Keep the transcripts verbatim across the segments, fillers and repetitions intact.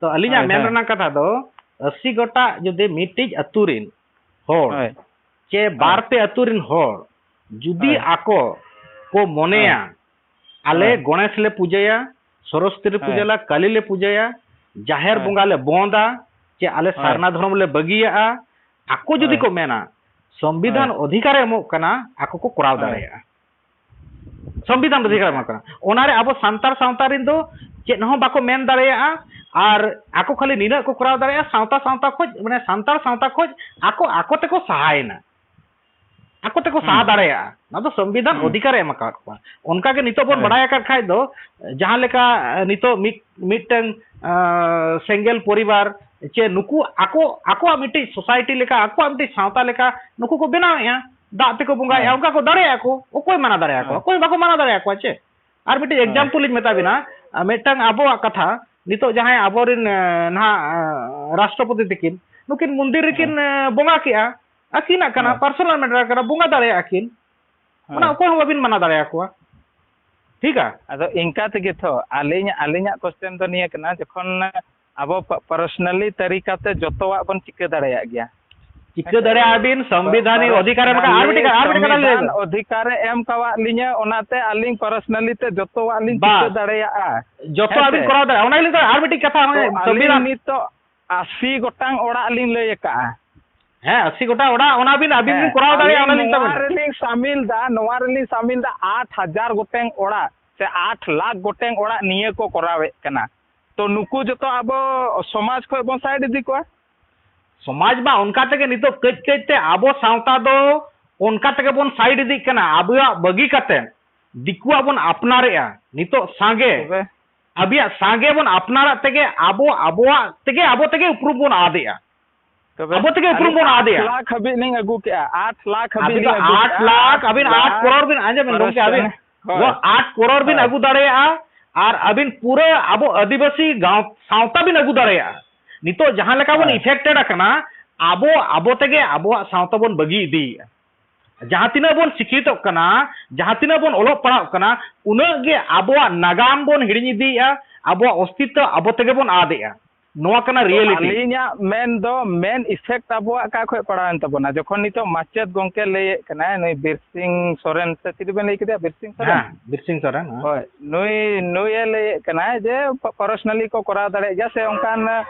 ᱛᱚ ᱟᱹᱞᱤᱧᱟᱜ ᱦᱳᱭ, ᱢᱮᱱ ᱦᱳᱭ᱾ ᱨᱮᱱᱟᱜ ᱠᱟᱛᱷᱟ ᱫᱚ, ᱟᱹᱥᱤ ᱜᱚᱴᱟᱝ ᱡᱩᱫᱤ ᱢᱤᱫᱴᱤᱡ ᱟᱹᱛᱩ ᱨᱤᱱ ᱦᱚᱲ ᱦᱳᱭ᱾ ᱪᱮ ᱦᱳᱭ᱾ ᱵᱟᱨ ᱯᱮ ᱟᱹᱛᱩ ᱨᱤᱱ ᱦᱚᱲ ᱡᱩᱫᱤ ᱦᱳᱭ᱾ ᱟᱠᱚ ᱠᱚ ᱢᱚᱱᱮᱭᱟ, ᱦᱳᱭ᱾ ᱟᱞᱮ ᱦᱳᱭ᱾ ᱜᱚᱬᱮᱥ ᱞᱮ ᱯᱩᱡᱟᱹᱭᱟ, ᱥᱚᱨᱚᱥᱚᱛᱤ ᱞᱮ ᱦᱳᱭ᱾ ᱯᱩᱡᱟᱹᱭᱟ, ᱠᱟᱹᱞᱤ ᱞᱮ ᱯᱩᱡᱟᱹᱭᱟ, ᱡᱟᱦᱮᱨ ᱦᱳᱭ᱾ ᱵᱚᱸᱜᱟ ᱞᱮ ᱵᱚᱸᱫᱟ, ᱪᱮ ᱟᱞᱮ ᱦᱳᱭ᱾ ᱥᱟᱨᱱᱟ ᱫᱷᱚᱨᱚᱢ ᱞᱮ ᱵᱟᱹᱜᱤᱭᱟᱜᱼᱟ, ᱟᱠᱚ ᱡᱩᱫᱤ ᱦᱳᱭ᱾ ᱠᱚ ᱢᱮᱱᱟ, ᱥᱚᱝᱵᱤᱫᱷᱟᱱ ᱦᱳᱭ᱾ ᱚᱫᱷᱤᱠᱟᱨᱮ ᱮᱢᱚᱜ ᱠᱟᱱᱟ, ᱟᱠᱚ ᱠᱚ ᱠᱚᱨᱟᱣ ᱦᱳᱭ᱾ ᱫᱟᱲᱮᱭᱟᱜᱼᱟ᱾ ᱥᱚᱝᱵᱤᱫᱷᱟᱱ ᱚᱫᱷᱤᱠᱟᱨ ᱦᱳᱭ᱾ ᱮᱢᱚᱜ ᱠᱟᱱᱟ᱾ ᱚᱱᱟᱨᱮ ᱟᱵᱚ ᱥᱟᱱᱛᱟᱲ ᱥᱟᱶᱛᱟ ᱨᱮᱱ ᱫᱚ ᱪᱮᱫ ᱦᱚᱸ ᱵᱟᱠᱚ ᱢᱮᱱ ᱫᱟᱲᱮᱭᱟᱜᱼᱟ᱾ ᱟᱨ ᱟᱠᱚ ᱠᱷᱟᱹᱞᱤ ᱱᱤᱱᱟᱹᱜ ᱠᱚ ᱠᱚᱨᱟᱣ ᱫᱟᱲᱮᱭᱟᱜᱼᱟ, ᱥᱟᱶᱛᱟ, ᱥᱟᱶᱛᱟ ᱠᱷᱚᱡ, ᱢᱟᱱᱮ ᱥᱟᱱᱛᱟᱲ ᱥᱟᱶᱛᱟ ᱠᱷᱚᱡ ᱟᱠᱚ, ᱟᱠᱚ ᱛᱮᱠᱚ ᱥᱟᱦᱟᱭᱮᱱᱟ᱾ ᱟᱠᱚ ᱛᱮᱠᱚ ᱥᱟᱦᱟ ᱦᱩᱸ᱾ ᱫᱟᱲᱮᱭᱟᱜᱼᱟ᱾ ᱚᱱᱟ ᱫᱚ ᱥᱚᱝᱵᱤᱫᱷᱟᱱ ᱦᱩᱸ᱾ ᱚᱫᱷᱤᱠᱟᱨᱮ ᱮᱢ ᱟᱠᱟᱫ ᱠᱚᱣᱟ᱾ ᱚᱱᱠᱟ ᱜᱮ ᱱᱤᱛᱚᱜ ᱵᱚᱱ ᱦᱳᱭ᱾ ᱵᱟᱲᱟᱭ ᱟᱠᱟᱫ ᱠᱷᱟᱡ ᱫᱚ, ᱡᱟᱦᱟᱸ ᱞᱮᱠᱟ, ᱮ, ᱱᱤᱛᱚᱜ ᱢᱤᱫ, ᱢᱤᱫᱴᱟᱝ, ᱟ, ᱥᱮᱸᱜᱮᱞ ᱯᱚᱨᱤᱵᱟᱨ, ᱪᱮ ᱱᱩᱠᱩ ᱟᱠᱚ, ᱟᱠᱚᱣᱟᱜ ᱢᱤᱫᱴᱤᱡ society ᱞᱮᱠᱟ, ᱟᱠᱚᱣᱟᱜ ᱢᱤᱫᱴᱤᱡ ᱥᱟᱶᱛᱟ ᱞᱮᱠᱟ ᱱᱩᱠᱩ ᱠᱚ ᱵᱮᱱᱟᱣᱮᱫᱼᱟ, ᱫᱟᱜ ᱛᱮᱠᱚ ᱵᱚᱸᱜᱟᱭᱮᱫᱼᱟ, ᱦᱳᱭ᱾ ᱚᱱᱠᱟ ᱠᱚ ᱫᱟᱲᱮᱭᱟᱜᱼᱟ ᱠᱚ᱾ ᱚᱠᱚᱭ ᱢᱟᱱᱟ ᱫᱟᱲᱮᱭᱟᱠᱚᱣᱟ? ᱦᱳᱭ᱾ ᱚᱠᱚᱭ ᱵᱟᱠᱚ ᱢᱟᱱᱟ ᱫᱟᱲᱮᱭᱟᱠᱚᱣᱟ ᱪᱮ? ᱟᱨ ᱢᱤᱫᱴᱤᱡ ᱦᱳᱭ᱾ example ᱤᱧ ᱢᱮᱛᱟ ᱵᱤᱱᱟ, ᱟ, ᱢᱤᱫᱴᱟᱝ ᱟᱵᱚᱣᱟᱜ ᱠᱟᱛᱷᱟ, ᱱᱤᱛᱚᱜ ᱡᱟᱦᱟᱸᱭ ᱟᱵᱚᱨᱮᱱ, ᱮ, ᱱᱟᱦᱟᱜ, ᱮ, ᱨᱟᱥᱴᱨᱚᱯᱚᱛᱤ ᱛᱟᱹᱠᱤᱱ, ᱱᱩᱠᱤᱱ ᱢᱚᱱᱫᱤᱨ ᱨᱮᱠᱤᱱ, ᱦᱳᱭ᱾ ᱮ, ᱵᱚᱸᱜᱟ ᱠᱮᱜᱼᱟ, ᱟᱹᱠᱤᱱᱟᱜ ᱠᱟᱱᱟ, ᱦᱳᱭ᱾ personal matter ᱠᱟᱱᱟ, ᱵᱚᱸᱜᱟ ᱫᱟᱲᱮᱭᱟᱜᱼᱟ ᱠᱤᱱ, ᱚᱱᱟ ᱦᱳᱭ᱾ ᱚᱠᱚᱭ ᱦᱚᱸ ᱵᱟᱵᱤᱱ ᱢᱟᱱᱟ ᱫᱟᱲᱮᱭᱟᱠᱚᱣᱟ, ᱴᱷᱤᱠᱟ? ᱟᱫᱚ ᱤᱱᱠᱟ ᱛᱮᱜᱮ ᱛᱚ, ᱟᱹᱞᱤᱧ, ᱟᱹᱞᱤᱧᱟᱜ question ᱫᱚ ᱱᱤᱭᱟᱹ ᱠᱟᱱᱟ, ᱡᱚᱠᱷᱚᱱ ᱟᱵᱚ ᱯᱟ-, personally ᱛᱟᱹᱨᱤᱠᱟᱛᱮ ᱡᱚᱛᱚᱣᱟᱜ ᱵᱚᱱ ᱪᱤᱠᱟᱹ ᱫᱟᱲᱮᱭᱟᱜ ᱜᱮᱭᱟ᱾ ᱪᱤᱠᱟᱹ ᱦᱮᱸ ᱥᱮ? ᱫᱟᱲᱮᱭᱟᱜᱼᱟ ᱵᱤᱱ, ᱥᱚᱝᱵᱤᱫᱷᱟᱱᱤᱠ ᱚᱫᱷᱤᱠᱟᱨ ᱮᱢ ᱟᱠᱟᱫ, ᱟᱨ ᱢᱤᱫᱴᱤᱡ ᱠᱟᱛᱷᱟ, ᱟᱨ ᱢᱤᱫᱴᱤᱡ ᱠᱟᱛᱷᱟ ᱞᱤᱧ ᱞᱟᱹᱭ ᱥᱚᱝᱵᱤᱫᱷᱟᱱ ᱮᱫᱟ᱾ ᱚᱫᱷᱤᱠᱟᱨᱮ ᱮᱢ ᱠᱟᱣᱟᱫ ᱞᱤᱧᱟᱹ, ᱚᱱᱟᱛᱮ ᱟᱹᱞᱤᱧ personally ᱛᱮ ᱡᱚᱛᱚᱣᱟᱜ ᱞᱤᱧ ᱪᱤᱠᱟᱹ ᱵᱟᱥ, ᱫᱟᱲᱮᱭᱟᱜᱼᱟ᱾ ᱡᱚᱛᱚᱣᱟᱜ ᱦᱮᱸ ᱵᱤᱱ ᱥᱮ? ᱠᱚᱨᱟᱣ ᱫᱟᱲᱮᱭᱟᱜᱼᱟ, ᱚᱱᱟ ᱜᱮᱞᱤᱧ ᱞᱟᱹᱭᱫᱟ᱾ ᱟᱨ ᱢᱤᱫᱴᱤᱡ ᱠᱟᱛᱷᱟ, ᱛᱚ ᱢᱟᱱᱮ ᱟᱹᱞᱤᱧ ᱥᱚᱝᱵᱤᱫᱷᱟᱱ ᱱᱤᱛᱚᱜ ᱟᱥᱤ ᱜᱚᱴᱟᱝ ᱚᱲᱟᱜ ᱞᱤᱧ ᱞᱟᱹᱭ ᱟᱠᱟᱜᱼᱟ᱾ ᱦᱮᱸ, ᱟᱥᱤ ᱜᱚᱴᱟᱝ ᱚᱲᱟᱜ, ᱚᱱᱟ ᱵᱤᱱ, ᱟᱹᱵᱤᱱ ᱵᱤᱱ ᱦᱮᱸ, ᱠᱚᱨᱟᱣ ᱫᱟᱲᱮᱭᱟᱜᱼᱟ, ᱟᱹᱞᱤᱧ ᱚᱱᱟ ᱞᱤᱧ ᱱᱚᱣᱟ ᱛᱟᱵᱮᱱᱟ᱾ ᱨᱮᱞᱤᱧ ᱥᱟᱢᱤᱞ ᱫᱟ, ᱱᱚᱣᱟ ᱨᱮᱞᱤᱧ ᱥᱟᱢᱤᱞ ᱫᱟ ᱟᱴ ᱦᱟᱡᱟᱨ ᱜᱚᱴᱮᱱ ᱚᱲᱟᱜ ᱥᱮ ᱟᱴ ᱞᱟᱠᱷ ᱜᱚᱴᱮᱱ ᱚᱲᱟᱜ ᱱᱤᱭᱟᱹ ᱠᱚ ᱠᱚᱨᱟᱣᱮᱫ ᱠᱟᱱᱟ᱾ ᱛᱚ ᱱᱩᱠᱩ ᱡᱚᱛᱚ ᱟᱵᱚ ᱥᱚᱢᱟᱡᱽ ᱠᱷᱚᱡ ᱵᱚᱱ side ᱤᱫᱤ ᱠᱚᱣᱟ᱾ ᱥᱚᱢᱟᱡᱽ ᱢᱟ ᱚᱱᱠᱟ ᱛᱮᱜᱮ ᱱᱤᱛᱚᱜ ᱠᱟᱹᱡ ᱠᱟᱹᱡ ᱛᱮ ᱟᱵᱚ ᱥᱟᱶᱛᱟ ᱫᱚ ᱚᱱᱠᱟ ᱛᱮᱜᱮ ᱵᱚᱱ side ᱤᱫᱤᱜ ᱠᱟᱱᱟ, ᱟᱵᱚᱣᱟᱜ ᱵᱟᱹᱜᱤ ᱠᱟᱛᱮ ᱫᱤᱠᱩᱣᱟᱜ ᱵᱚᱱ ᱟᱯᱱᱟᱨᱮᱜᱼᱟ᱾ ᱱᱤᱛᱚᱜ ᱥᱟᱸᱜᱮ, ᱛᱚᱵᱮ? ᱟᱵᱚᱣᱟᱜ ᱥᱟᱸᱜᱮ ᱵᱚᱱ ᱟᱯᱱᱟᱨᱟᱜ ᱛᱮᱜᱮ ᱟᱵᱚ, ᱟᱵᱚᱣᱟᱜ ᱛᱮᱜᱮ, ᱟᱵᱚ ᱛᱮᱜᱮ ᱩᱯᱨᱩᱢ ᱵᱚᱱ ᱟᱫᱮᱜᱼᱟ᱾ ᱛᱚᱵᱮ ᱟᱵᱚ ᱛᱮᱜᱮ ᱩᱯᱨᱩᱢ ᱟᱹᱞᱤᱧ ᱵᱚᱱ ᱟᱴ ᱟᱫᱮᱜᱼᱟ᱾ ᱞᱟᱠᱷ ᱦᱟᱹᱵᱤᱡ ᱞᱤᱧ ᱟᱹᱜᱩ ᱠᱮᱜᱼᱟ, ᱟᱴ ᱞᱟᱠᱷ ᱦᱟᱹᱵᱤᱡ ᱟᱹᱵᱤᱱ ᱫᱚ ᱞᱤᱧ ᱟᱹᱜᱩ ᱟᱴ ᱠᱮᱜᱼᱟ, ᱞᱟᱠᱷ, ᱟᱹᱵᱤᱱ ᱟᱴ ᱯᱟᱨᱚᱥ ᱠᱨᱳᱲ ᱵᱤᱱ ᱟᱸᱡᱚᱢ ᱵᱤᱱ ᱜᱚᱢᱠᱮ, ᱟᱹᱵᱤᱱ ᱴᱮᱱ-, ᱦᱳᱭ, ᱟᱴ ᱠᱨᱳᱲ ᱵᱤᱱ ᱦᱳᱭ, ᱟᱹᱜᱩ ᱫᱟᱲᱮᱭᱟᱜᱼᱟ, ᱟᱨ ᱟᱹᱵᱤᱱ ᱯᱩᱨᱟᱹ ᱟᱵᱚ ᱟᱹᱫᱤᱵᱟᱹᱥᱤ ᱜᱟᱶ-, ᱥᱟᱶᱛᱟ ᱵᱤᱱ ᱟᱹᱜᱩ ᱫᱟᱲᱮᱭᱟᱜᱼᱟ᱾ ᱱᱤᱛᱚᱜ ᱡᱟᱦᱟᱸ ᱞᱮᱠᱟ ᱵᱚᱱ ᱦᱳᱭ, affected ᱟᱠᱟᱱᱟ, ᱟᱵᱚ, ᱟᱵᱚ ᱛᱮᱜᱮ ᱟᱵᱚᱣᱟᱜ ᱥᱟᱶᱛᱟ ᱵᱚᱱ ᱵᱟᱹᱜᱤ ᱤᱫᱤᱭᱮᱫᱼᱟ᱾ ᱡᱟᱦᱟᱸ ᱛᱤᱱᱟᱹᱜ ᱵᱚᱱ ᱥᱤᱠᱠᱷᱤᱛᱚᱜ ᱠᱟᱱᱟ, ᱡᱟᱦᱟᱸ ᱛᱤᱱᱟᱹᱜ ᱵᱚᱱ ᱚᱞᱚᱜ ᱯᱟᱲᱦᱟᱜ ᱠᱟᱱᱟ, ᱩᱱᱟᱹᱜ ᱜᱮ ᱟᱵᱚᱣᱟᱜ ᱱᱟᱜᱟᱢ ᱵᱚᱱ ᱦᱤᱲᱤᱧ ᱤᱫᱤᱭᱮᱫᱼᱟ, ᱟᱵᱚᱣᱟᱜ ᱚᱥᱛᱤᱛᱛᱚ ᱟᱵᱚ ᱛᱮᱜᱮ ᱵᱚᱱ ᱟᱫᱮᱜᱼᱟ᱾ ᱱᱚᱣᱟ ᱠᱟᱱᱟ ᱛᱚ ᱨᱤᱭᱮᱞᱤᱴᱤ᱾ ᱟᱹᱞᱤᱧᱟᱜ ᱢᱮᱱ ᱫᱚ, ᱢᱮᱱ ᱤᱯᱷᱮᱠᱴ ᱟᱵᱚᱣᱟᱜ ᱚᱠᱟ ᱠᱷᱚᱡ ᱯᱟᱲᱟᱣᱮᱱ ᱛᱟᱵᱚᱱᱟ? ᱡᱚᱠᱷᱚᱱ ᱱᱤᱛᱚᱜ ᱢᱟᱪᱮᱫ ᱜᱚᱢᱠᱮ ᱞᱟᱹᱭᱮᱫ ᱠᱟᱱᱟᱭ, ᱱᱩᱭ ᱵᱤᱨ ᱥᱤᱝ ᱥᱚᱨᱮᱱ ᱥᱮ ᱪᱤᱞᱤ ᱵᱮᱱ ᱞᱟᱹᱭ ᱠᱮᱫᱮᱭᱟ? ᱵᱤᱨ ᱥᱤᱝ ᱥᱚᱨᱮᱱ? ᱦᱮᱸ, ᱵᱤᱨ ᱥᱤᱝ ᱥᱚᱨᱮᱱ, ᱦᱮᱸ᱾ ᱦᱳᱭ, ᱱᱩᱭ, ᱱᱩᱭᱮ ᱞᱟᱹᱭᱮᱫ ᱠᱟᱱᱟᱭ ᱡᱮ ᱯᱟᱨᱥᱚᱱᱟᱞᱤ ᱠᱚ ᱠᱚᱨᱟᱣ ᱫᱟᱲᱮᱭᱟᱜ ᱜᱮᱭᱟ ᱥᱮ ᱚᱱᱠᱟᱱ,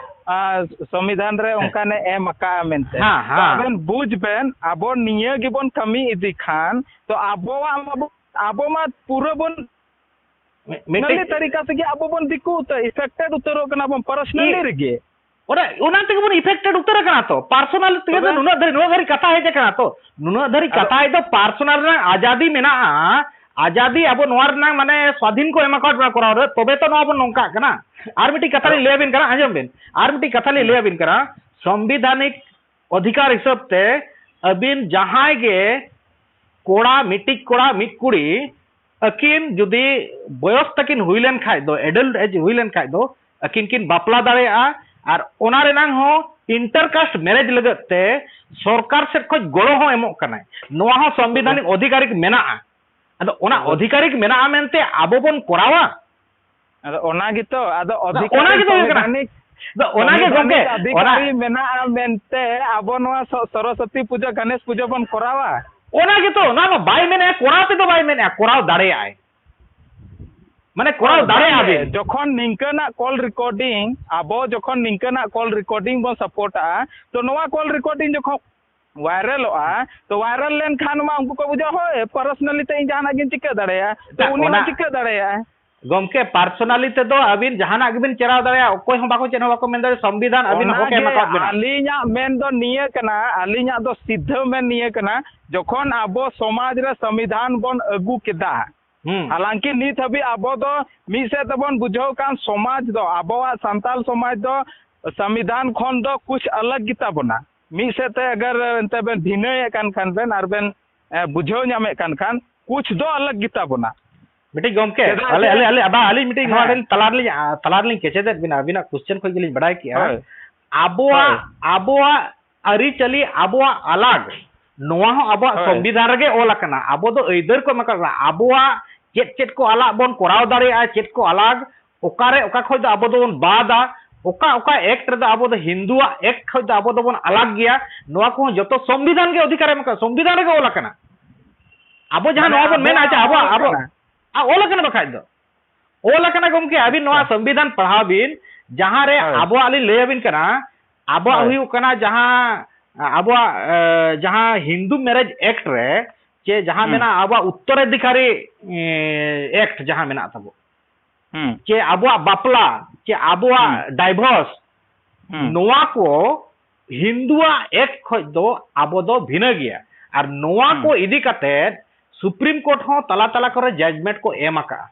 ᱟ, ᱥᱚᱝᱵᱤᱫᱷᱟᱱ ᱨᱮ ᱦᱮᱸ᱾ ᱚᱱᱠᱟᱱᱮ ᱮᱢ ᱟᱠᱟᱫᱼᱟ ᱢᱮᱱᱛᱮ᱾ ᱦᱮᱸ, ᱛᱚ ᱦᱮᱸ᱾ ᱟᱵᱮᱱ ᱵᱩᱡᱽ ᱵᱮᱱ, ᱟᱵᱚ ᱱᱤᱭᱟᱹ ᱜᱮᱵᱚᱱ ᱠᱟᱹᱢᱤ ᱤᱫᱤ ᱠᱷᱟᱱ, ᱛᱚ ᱟᱵᱚᱣᱟᱜ ᱢᱟᱵᱚ-, ᱟᱵᱚ ᱢᱟ ᱯᱩᱨᱟᱹ ᱵᱚᱱ ᱢᱤ-, ᱢᱤᱫᱴᱤᱡ ᱱᱟᱹᱞᱤ ᱛᱟᱹᱨᱤᱠᱟ ᱛᱮᱜᱮ ᱟᱵᱚ ᱵᱚᱱ ᱫᱤᱠᱩ ᱩᱛᱟᱹᱨ, ᱤᱯᱷᱮᱠᱴᱮᱰ ᱩᱛᱟᱹᱨᱚᱜ ᱠᱟᱱᱟ ᱵᱚᱱ ᱯᱟᱨᱥᱚᱱᱟᱞᱤ ᱤ-, ᱨᱮᱜᱮ᱾ ᱚᱱᱟ, ᱚᱱᱟ ᱛᱮᱜᱮ ᱵᱚᱱ ᱤᱯᱷᱮᱠᱴᱮᱰ ᱩᱛᱟᱹᱨ ᱟᱠᱟᱱᱟ ᱛᱚ, ᱯᱟᱨᱥᱚᱱᱟᱞ ᱛᱮᱜᱮ ᱛᱚᱵᱮ? ᱫᱚ ᱱᱩᱱᱟᱹᱜ ᱫᱷᱟᱹᱨᱤᱡ, ᱱᱩᱱᱟᱹᱜ ᱫᱷᱟᱹᱨᱤᱡ ᱠᱟᱛᱷᱟ ᱦᱮᱡ ᱟᱠᱟᱱᱟ ᱛᱚ, ᱱᱩᱱᱟᱹᱜ ᱫᱷᱟᱹᱨᱤᱡ ᱟᱫᱚ ᱠᱟᱛᱷᱟ ᱦᱮᱡ ᱫᱚ ᱯᱟᱨᱥᱚᱱᱟᱞ ᱨᱮᱱᱟᱜ ᱟᱡᱟᱫᱤ ᱢᱮᱱᱟᱜᱼᱟ, ᱟᱡᱟᱫᱤ ᱟᱵᱚ ᱱᱚᱣᱟ ᱨᱮᱱᱟᱜ ᱢᱟᱱᱮ ᱥᱣᱟᱫᱷᱤᱱ ᱠᱚ ᱮᱢ ᱟᱠᱟᱫ ᱵᱚᱱᱟ ᱠᱚᱨᱟᱣ ᱨᱮ, ᱛᱚᱵᱮ ᱛᱚ ᱱᱚᱣᱟ ᱵᱚᱱ ᱱᱚᱝᱠᱟᱜ ᱠᱟᱱᱟ᱾ ᱟᱨ ᱢᱤᱫᱴᱤᱡ ᱠᱟᱛᱷᱟ ᱟᱫᱚ ᱞᱤᱧ ᱞᱟᱹᱭ ᱟᱵᱤᱱ ᱠᱟᱱᱟ, ᱟᱸᱡᱚᱢ ᱵᱤᱱ, ᱟᱨ ᱢᱤᱫᱴᱤᱡ ᱠᱟᱛᱷᱟ ᱞᱤᱧ ᱦᱮᱸ᱾ ᱞᱟᱹᱭ ᱟᱵᱤᱱ ᱠᱟᱱᱟ, ᱥᱚᱝᱵᱤᱫᱷᱟᱱᱤᱠ ᱚᱫᱷᱤᱠᱟᱨ ᱦᱤᱥᱟᱹᱵ ᱛᱮ ᱟᱹᱵᱤᱱ ᱡᱟᱦᱟᱸᱭ ᱜᱮ ᱠᱚᱲᱟ, ᱢᱤᱫᱴᱤᱡ ᱠᱚᱲᱟ, ᱢᱤᱫ ᱠᱩᱲᱤ, ᱟᱹᱠᱤᱱ ᱡᱩᱫᱤ ᱵᱚᱭᱚᱥ ᱛᱟᱹᱠᱤᱱ ᱦᱩᱭ ᱞᱮᱱ ᱠᱷᱟᱡ ᱫᱚ, ᱮᱰᱟᱞᱴ ᱮᱡᱽ ᱦᱩᱭ ᱞᱮᱱ ᱠᱷᱟᱡ ᱫᱚ, ᱟᱹᱠᱤᱱ ᱠᱤᱱ ᱵᱟᱯᱞᱟ ᱫᱟᱲᱮᱭᱟᱜᱼᱟ᱾ ᱟᱨ ᱚᱱᱟ ᱨᱮᱱᱟᱝ ᱦᱚᱸ ᱤᱱᱴᱟᱨ ᱠᱟᱥᱴ ᱢᱮᱨᱮᱡᱽ ᱞᱟᱹᱜᱤᱫ ᱛᱮ ᱥᱚᱨᱠᱟᱨ ᱥᱮᱫ ᱠᱷᱚᱡ ᱜᱚᱲᱚ ᱦᱚᱸ ᱮᱢᱚᱜ ᱠᱟᱱᱟᱭ᱾ ᱱᱚᱣᱟ ᱦᱚᱸ ᱥᱚᱝᱵᱤᱫᱷᱟᱱᱤᱠ ᱚᱫᱷᱤᱠᱟᱨᱤᱠ ᱢᱮᱱᱟᱜᱼᱟ᱾ ᱟᱫᱚ ᱚᱱᱟ ᱟᱫᱚ ᱚᱫᱷᱤᱠᱟᱨᱤᱠ ᱢᱮᱱᱟᱜᱼᱟ ᱢᱮᱱᱛᱮ ᱟᱵᱚ ᱵᱚᱱ ᱠᱚᱨᱟᱣᱟ? ᱟᱫᱚ ᱚᱱᱟ ᱜᱮᱛᱚ, ᱟᱫᱚ ᱟᱫᱚ ᱚᱱᱟ ᱚᱫᱷᱤᱠᱟᱨᱤᱠ ᱜᱮᱛᱚ ᱦᱩᱭᱩᱜ ᱠᱟᱱᱟ᱾ ᱥᱚᱝᱵᱤᱫᱷᱟᱱᱤᱠ, ᱟᱫᱚ ᱚᱱᱟ ᱜᱮ ᱜᱚᱢᱠᱮ, ᱥᱚᱝᱵᱤᱫᱷᱟᱱᱤᱠ ᱚᱱᱟ ᱚᱫᱷᱤᱠᱟᱨᱤ ᱢᱮᱱᱟᱜᱼᱟ ᱢᱮᱱᱛᱮ ᱟᱵᱚ ᱱᱚᱣᱟ ᱥᱚ-, ᱥᱚᱨᱚᱥᱚᱛᱤ ᱯᱩᱡᱟᱹ, ᱜᱚᱱᱮᱥ ᱯᱩᱡᱟᱹ ᱵᱚᱱ ᱠᱚᱨᱟᱣᱟ? ᱚᱱᱟ ᱜᱮᱛᱚ, ᱚᱱᱟ ᱢᱟ ᱵᱟᱭ ᱢᱮᱱᱮᱫᱼᱟ, ᱠᱚᱨᱟᱣ ᱛᱮᱫᱚ ᱵᱟᱭ ᱢᱮᱱᱮᱫᱼᱟ, ᱠᱚᱨᱟᱣ ᱫᱟᱲᱮᱭᱟᱜᱼᱟᱭ᱾ ᱢᱟᱱᱮ ᱠᱚᱨᱟᱣ ᱦᱳᱭ, ᱫᱟᱲᱮᱭᱟᱜᱼᱟ ᱵᱟᱝᱜᱮ, ᱵᱤᱱ᱾ ᱡᱚᱠᱷᱚᱱ ᱱᱤᱝᱠᱟᱹᱱᱟᱜ ᱠᱚᱞ ᱨᱮᱠᱚᱨᱰᱤᱝ, ᱟᱵᱚ ᱡᱚᱠᱷᱚᱱ ᱱᱤᱝᱠᱟᱹᱱᱟᱜ ᱠᱚᱞ ᱨᱮᱠᱚᱨᱰᱤᱝ ᱵᱚᱱ ᱥᱟᱯᱳᱨᱴᱟᱜᱼᱟ, ᱛᱚ ᱱᱚᱣᱟ ᱠᱚᱞ ᱨᱮᱠᱚᱨᱰᱤᱝ ᱡᱚᱠᱷᱚᱱ ᱵᱷᱟᱭᱨᱟᱞᱚᱜᱼᱟ, ᱛᱚ ᱵᱷᱟᱭᱨᱟᱞ ᱞᱮᱱᱠᱷᱟᱱ ᱢᱟ ᱩᱱᱠᱩ ᱠᱚ ᱵᱩᱡᱷᱟᱹᱣᱟ, ᱦᱳᱭ, ᱯᱟᱨᱥᱚᱱᱟᱞᱤ ᱛᱮ ᱤᱧ ᱡᱟᱦᱟᱱᱟᱜ ᱜᱤᱧ ᱪᱤᱠᱟᱹ ᱫᱟᱲᱮᱭᱟᱜᱼᱟ, ᱛᱚ ᱮᱴᱟᱜ ᱩᱱᱤ ᱦᱚᱸ ᱚᱱᱟ ᱪᱤᱠᱟᱹ ᱫᱟᱲᱮᱭᱟᱜᱼᱟᱭ᱾ ᱜᱚᱢᱠᱮ, ᱯᱟᱨᱥᱚᱱᱟᱞᱤ ᱛᱮᱫᱚ ᱟᱹᱵᱤᱱ ᱡᱟᱦᱟᱱᱟᱜ ᱜᱮᱵᱤᱱ ᱪᱮᱨᱟᱣ ᱫᱟᱲᱮᱭᱟᱜᱼᱟ, ᱚᱠᱚᱭ ᱦᱚᱸ ᱵᱟᱠᱚ, ᱪᱮᱫ ᱦᱚᱸ ᱵᱟᱠᱚ ᱢᱮᱱ ᱫᱟᱲᱮᱭᱟᱜᱼᱟ, ᱥᱚᱝᱵᱤᱫᱷᱟᱱ ᱟᱹᱵᱤᱱ ᱦᱚᱠᱮ ᱚᱱᱟᱜᱮ ᱮᱢ ᱟᱠᱟᱫ ᱵᱤᱱᱟ᱾ ᱟᱹᱞᱤᱧᱟᱜ ᱢᱮᱱ ᱫᱚ ᱱᱤᱭᱟᱹ ᱠᱟᱱᱟ, ᱟᱹᱞᱤᱧᱟᱜ ᱫᱚ ᱥᱤᱫᱷᱟᱹ ᱢᱮᱱ ᱱᱤᱭᱟᱹ ᱠᱟᱱᱟ, ᱡᱚᱠᱷᱚᱱ ᱟᱵᱚ ᱥᱚᱢᱟᱡᱽ ᱨᱮ ᱥᱚᱝᱵᱤᱫᱷᱟᱱ ᱵᱚᱱ ᱟᱹᱜᱩ ᱠᱮᱫᱟ, ᱦᱩᱸ᱾ ᱦᱟᱞᱟᱝᱠᱤ ᱱᱤᱛ ᱦᱟᱹᱵᱤᱡ ᱟᱵᱚ ᱫᱚ ᱢᱤᱫ ᱥᱮᱫ ᱛᱮᱵᱚᱱ ᱵᱩᱡᱷᱟᱹᱣ ᱠᱟᱱ ᱥᱚᱢᱟᱡᱽ ᱫᱚ, ᱟᱵᱚᱣᱟᱜ ᱥᱟᱱᱛᱟᱞ ᱥᱚᱢᱟᱡᱽ ᱫᱚ ᱥᱚᱝᱵᱤᱫᱷᱟᱱ ᱠᱷᱚᱱ ᱫᱚ ᱠᱩᱪ ᱟᱞᱟᱜᱽ ᱜᱮᱛᱟ ᱵᱚᱱᱟ᱾ ᱢᱤᱫ ᱥᱮᱫ ᱛᱮ ᱟᱜᱟᱨ ᱮᱱᱛᱮ ᱵᱮᱱ ᱵᱷᱤᱱᱟᱹᱭᱮᱫ ᱠᱟᱱ ᱠᱷᱟᱱ ᱵᱮᱱ ᱟᱨ ᱵᱮᱱ, ᱮ, ᱵᱩᱡᱷᱟᱹᱣ ᱧᱟᱢᱮᱫ ᱠᱟᱱ ᱠᱷᱟᱱ ᱠᱩᱪ ᱫᱚ ᱟᱞᱟᱜᱽ ᱜᱮᱛᱟ ᱵᱚᱱᱟ᱾ ᱢᱤᱫᱴᱤᱡ ᱜᱚᱢᱠᱮ, ᱪᱮᱫᱟᱜ ᱟᱞᱮ, ᱥᱮ ᱟᱞᱮ, ᱟᱞᱮ, ᱟᱵᱟ, ᱟᱹᱞᱤᱧ ᱢᱤᱫᱴᱤᱡ ᱱᱚᱣᱟ ᱦᱮᱸ᱾ ᱴᱷᱮᱱ ᱛᱟᱞᱟ ᱨᱮᱞᱤᱧ, ᱟ, ᱛᱟᱞᱟ ᱨᱮᱞᱤᱧ ᱠᱮᱪᱮᱫᱮᱫ ᱵᱮᱱᱟ, ᱟᱹᱵᱤᱱᱟᱜ ᱠᱚᱥᱪᱮᱱ ᱠᱷᱚᱱ ᱜᱮᱞᱤᱧ ᱵᱟᱰᱟᱭ ᱠᱮᱜᱼᱟ᱾ ᱦᱳᱭ᱾ ᱟᱵᱚᱣᱟᱜ, ᱦᱳᱭ᱾ ᱟᱵᱚᱣᱟᱜ ᱟᱹᱨᱤᱪᱟᱹᱞᱤ, ᱟᱵᱚᱣᱟᱜ ᱟᱞᱟᱜᱽ, ᱱᱚᱣᱟ ᱦᱚᱸ ᱟᱵᱚᱣᱟᱜ ᱦᱳᱭ᱾ ᱥᱚᱝᱵᱤᱫᱷᱟᱱ ᱨᱮᱜᱮ ᱚᱞ ᱟᱠᱟᱱᱟ᱾ ᱟᱵᱚ ᱫᱚ ᱟᱹᱭᱫᱟᱹᱨ ᱠᱚ ᱮᱢ ᱟᱠᱟᱫ ᱵᱚᱱᱟ᱾ ᱟᱵᱚᱣᱟᱜ ᱪᱮᱫ ᱪᱮᱫ ᱠᱚ ᱟᱞᱟᱜᱽ ᱵᱚᱱ ᱠᱚᱨᱟᱣ ᱫᱟᱲᱮᱭᱟᱜᱼᱟ, ᱪᱮᱫ ᱠᱚ ᱟᱞᱟᱜᱽ, ᱚᱠᱟᱨᱮ ᱚᱠᱟ ᱠᱷᱚᱡ ᱫᱚ ᱟᱵᱚ ᱫᱚᱵᱚᱱ ᱵᱟᱫᱟ, ᱚᱠᱟ ᱚᱠᱟ ᱮᱠᱴ ᱨᱮᱫᱚ ᱟᱵᱚ ᱫᱚ ᱦᱤᱱᱫᱩᱣᱟᱜ ᱮᱠᱴ ᱠᱷᱚᱡ ᱫᱚ ᱟᱵᱚ ᱫᱚᱵᱚᱱ ᱟᱞᱟᱜᱽ ᱜᱮᱭᱟ? ᱱᱚᱣᱟ ᱠᱚᱦᱚᱸ ᱡᱚᱛᱚ ᱥᱚᱝᱵᱤᱫᱷᱟᱱ ᱜᱮ ᱚᱫᱷᱤᱠᱟᱨ ᱮᱢ ᱟᱠᱟᱫ, ᱥᱚᱝᱵᱤᱫᱷᱟᱱ ᱨᱮᱜᱮ ᱚᱞ ᱟᱠᱟᱱᱟ᱾ ᱟᱵᱚ ᱡᱟᱦᱟᱸ ᱢᱟᱱᱮ ᱱᱚᱣᱟ ᱵᱚᱱ ᱢᱮᱱᱟ ᱡᱮ ᱟᱵᱚᱣᱟᱜ ᱟᱵᱚᱣᱟᱜ, ᱚᱞ ᱟᱵᱚᱣᱟᱜ ᱠᱟᱱᱟ᱾ ᱟ, ᱚᱞ ᱟᱠᱟᱱᱟ ᱵᱟᱠᱷᱟᱡ ᱫᱚ᱾ ᱚᱞ ᱟᱠᱟᱱᱟ ᱜᱚᱢᱠᱮ, ᱟᱹᱵᱤᱱ ᱱᱚᱣᱟ ᱟᱪᱪᱷᱟ᱾ ᱥᱚᱝᱵᱤᱫᱷᱟᱱ ᱯᱟᱲᱦᱟᱣ ᱵᱤᱱ, ᱡᱟᱦᱟᱸ ᱨᱮ ᱦᱳᱭ᱾ ᱟᱵᱚᱣᱟᱜ ᱞᱤᱧ ᱞᱟᱹᱭ ᱟᱵᱤᱱ ᱠᱟᱱᱟ, ᱟᱵᱚᱣᱟᱜ ᱦᱳᱭ᱾ ᱦᱩᱭᱩᱜ ᱠᱟᱱᱟ ᱡᱟᱦᱟᱸ, ᱟᱵᱚᱣᱟᱜ, ᱮ, ᱡᱟᱦᱟᱸ ᱦᱤᱱᱫᱩ ᱢᱮᱨᱮᱡᱽ ᱮᱠᱴ ᱨᱮ, ᱪᱮ ᱡᱟᱦᱟᱸ ᱦᱩᱸ᱾ ᱢᱮᱱᱟᱜᱼᱟ ᱟᱵᱚᱣᱟᱜ ᱩᱛᱛᱚᱨᱟᱫᱷᱤᱠᱟᱨᱤ, ᱮ, ᱮᱠᱴ ᱡᱟᱦᱟᱸ ᱢᱮᱱᱟᱜ ᱛᱟᱵᱚ, ᱦᱩᱸ᱾ ᱪᱮ ᱟᱵᱚᱣᱟᱜ ᱵᱟᱯᱞᱟ, ᱪᱮ ᱟᱵᱚᱣᱟᱜ ᱦᱩᱸ᱾ ᱰᱟᱭᱵᱷᱚᱨᱥ, ᱦᱩᱸ᱾ ᱱᱚᱣᱟ ᱠᱚ ᱦᱤᱱᱫᱩᱣᱟᱜ ᱮᱠᱴ ᱠᱷᱚᱡ ᱫᱚ ᱟᱵᱚ ᱫᱚ ᱵᱷᱤᱱᱟᱹ ᱜᱮᱭᱟ᱾ ᱟᱨ ᱱᱚᱣᱟ ᱦᱩᱸ᱾ ᱠᱚ ᱤᱫᱤ ᱠᱟᱛᱮ ᱥᱩᱯᱨᱤᱢ ᱠᱳᱨᱴ ᱦᱚᱸ ᱛᱟᱞᱟ ᱛᱟᱞᱟ ᱠᱚᱨᱮ ᱡᱟᱡᱽᱢᱮᱱᱴ ᱠᱚ ᱮᱢ ᱟᱠᱟᱜᱼᱟ᱾